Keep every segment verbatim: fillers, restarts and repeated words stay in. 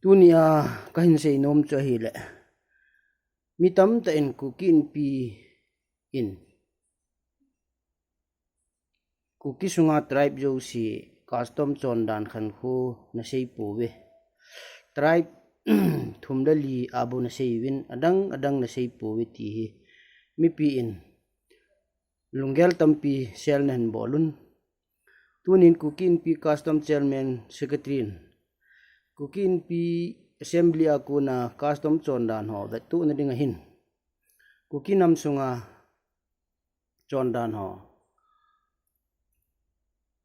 Tunia kahin seinom chu ahile, mi tamtah in Kuki Inpi in Kuki sunga tribe jouse custom chondan khankho nasei pouve. Tribe thum le li a bou nasei uvin, adang adang nasei pouve ti hi mipi in lunggel tampi sel nahin bol un. Tunin Kuki Inpi Custom Chairman Secretary in Kuki Inpi Assembly a kona custom chondan ho vettuhna ding ahin, Kuki nam sunga chondan ho,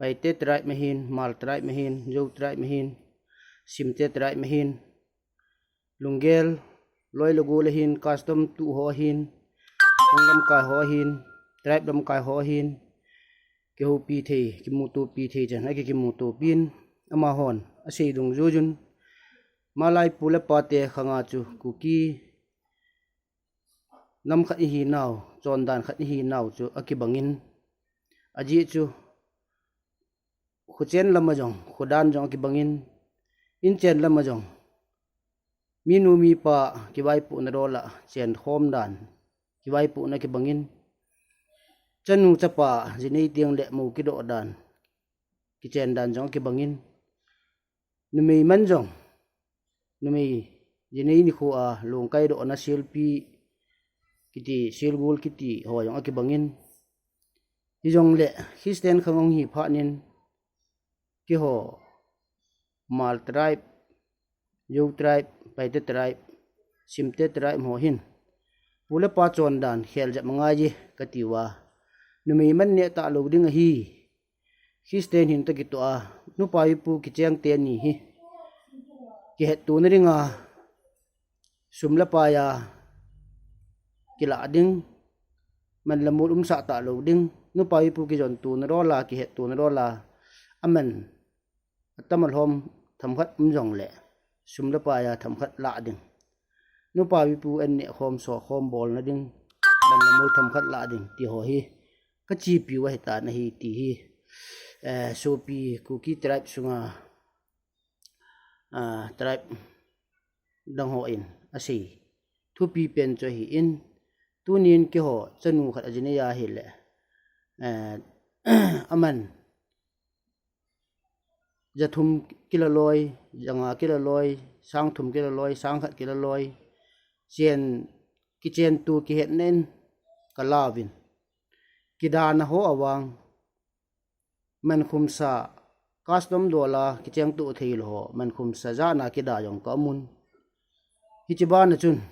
Paite tribe mahin, Hmar tribe mahin, Zou tribe mahin, Simte tribe mahin, lunggel, loi le gol ahin, custom tuh ho ahin, kong lamkai ho ahin, tribe lamkai ho ahin, kihoupi thei, kimutopi thei chan, aki kimutopi in, amahon asei dungjuijun, malai pu le pate khanga chu Kuki nam khat ihinau, chondan khat ihinau chu akibangin, ajeh chu khochen lama jong, khodan jong akibangin, inchen lama jong, minu mipa kivaipohna dola chen khom dan, kivaipohna kibangin, chanu chapa jinei teng le mou kidoh dan, kichen dan jong akibangin, numei man jong, numei jinei nikho a lungkai dohna silpi kiti, silgul kiti ho jong akibangin, hijongle Christian khang hung hi phatnin, keiho Hmar tribe, Zou tribe, Paite tribe, Simte tribe ho hin pu le pa chondan khel jep angaiye katiuva, numei man neh talou ding ahi. Christian hin toh kitoh a, nupa ipu kicheng teni hi kihettona dinga sum le pai a kilah ding, man le mol umsah talou ding, nupa ipu kijontona dola, kihettona dola, aman atam alhom themkhat um jongle, sum le pai a themkhat lah ding, nupa ipu an neh khom so khom bolna ding, man le mol themkhat lah ding ti ho hi kachepiu ahitan ahi ti hi, eh, sopi Kuki tribe sunga, ah, tribe dang hon asei thupi pen chu ahin, tunin keiho chanu khat ajinei ahile, eh, aman jathum kila loi, janga kila loi, sang thum kila loi, sang khat kila loi, chen, kichen tu kihetna in kalauvin, kidana ho avang, mankhumsa, custom dola kicheng tu thei lou ho, mankhumsa jana kida jong ka um un. Hiche bana chun,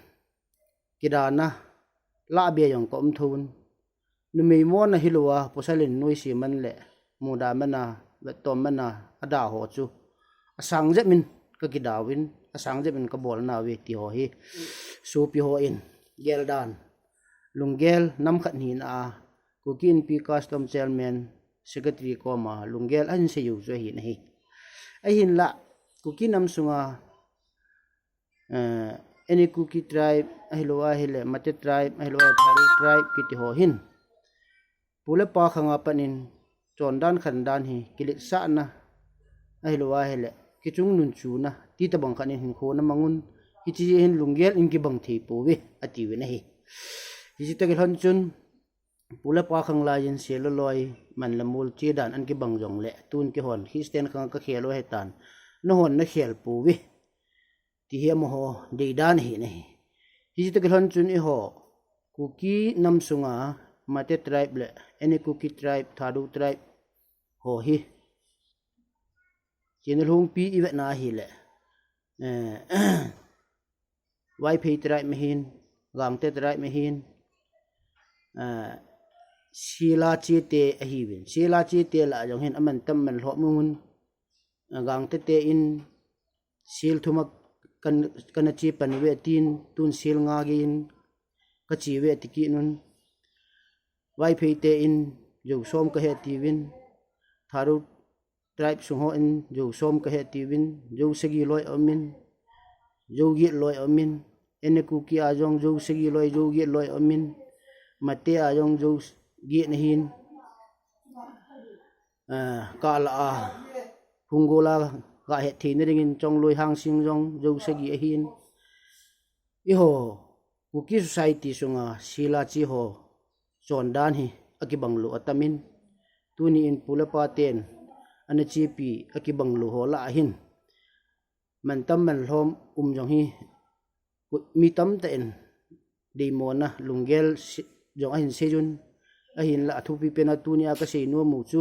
kidana lah be jong ka um thou un. Numei mona hilouva, pasal in noise man le, muda mana, vettom mana, ada ho chu asang jep in ka kidauvin, asang jep in ka bolnauve ti ho hi, sopi hon geldan, lunggel nam khat hina a, Kuki Inpi Custom Chairman Secretary koma lunggel ahin seiu chu ahin ahi. Ahinla, Kuki nam sunga, eh, any Kuki tribe, ahilou ahile, Mate tribe, ahilou ahile, Thadou tribe, kiti ho hin, pu le pa khanga panin, chondan khandan hi kiletsahna, ahilou ahile, kichungnun chuna, ti tobang khat in hinkho ana mang un, hiche hin lunggel in kibang thei pouve, atiuvin ahi. Hiche toh kilhon chun, pu le pa khang laiyin sel le loi, man le mol chedan ana kibang jongle, tun keihon Christian khang kakhel u ahitan, nahon nakhel pouve, ti hi amaho deidan ahi nahi. Hiche toh kilhon chun eiho Kuki nam sunga Mate tribe le any Kuki tribe, Thadou tribe ho hi, chena lhungpi ivetna ahile, eh, Vaiphei tribe mahin, Gangte tribe mahin, eh, sela chete ahiuvin. Sela chete lah jong hin aman tam man lhom un, eh, Gangte te in sel thum a kan, kana che pan uve tin, tun sel nga gei in kache uve ati kit un. Vaiphei te in Zou som kahi atiuvin, Thadou tribe sung hon Zou som kahi atiuvin, Zou sagi loi aumin, Zou get loi aumin, any Kuki a jong Zou sagi loi, Zou get loi aumin, Mate a jong Zou get nahin, ah, kala a, Hungola Kahet theina dingin Chongloi Hangsing jong jou sagi ahin. Eiho Kuki society sunga sil a che ho chondan hi akibang lou atamin, tuni in pu le pa ten ana chepi akibang lou ho lah ahin, mantam manlhom um jong hi mi tamtah in deimona lunggel jong ahin seiyun. Ahinlah athupi pena tunia kasei nom u chu,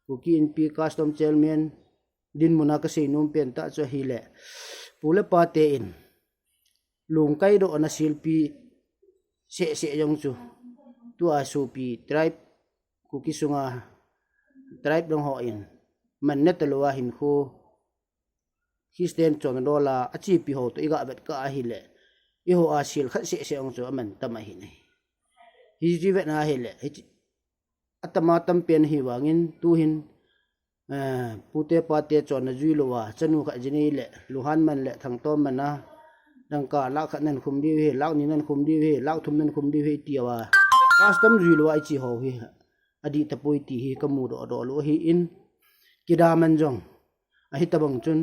Kuki Inpi custom chairman dinmuna kasei nom pen tah chu ahile, pu le pa ten lungkaidohna silpi sehseh jong chu tua sopi tribe, Kuki sunga tribe dang hon manna talou a hinkho Christian chondola achepi ho toh iga vetkah ahile, eiho a sil khat sehseh jong chu amantam ahi. Hiche vetna ahile, hiche atama tampen ahi vangin tuhin, eh, pute pate chonna jui louva, chanu khat jinei le, Luhan man le Thangtom man a, dangka lakh khat nan khum diu hi, lakh ni nan khum diu hi, lakh thum nan khum diu hi, tiuva custom jui louva iche ho hi adih tapoi ti hi kamudoh doh lou ahin, kida man jong ahi tabang chun,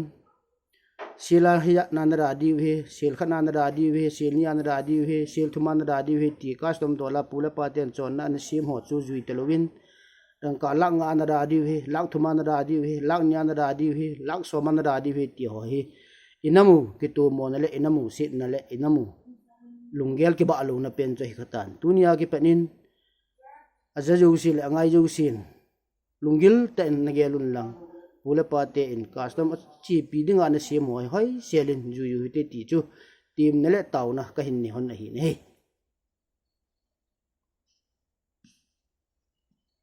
sil a hi ana da diu hi, sil khat ana da diu hi, sil ni ana da diu hi, sil thum ana da diu hi ti custom dola pu le pa ten chonna ana sem ho chu jui talouvin, dangka lakh nga ana da diu hi, lakh thum ana da diu hi, lakh ni ana da diu hi, lakh som ana da diu hi ti ho hi, inamu kitomona le inamu setna le inamu lunggel kibah louna pen chu ahi khatan. Tunia kipat in aja jouse le angai jousen lunggil tah in nagel un lang, pu le pa ten custom achepi dinga nasem ho hi hoisel in jui u hite ti chu temna le taona kahin nei hon ahi.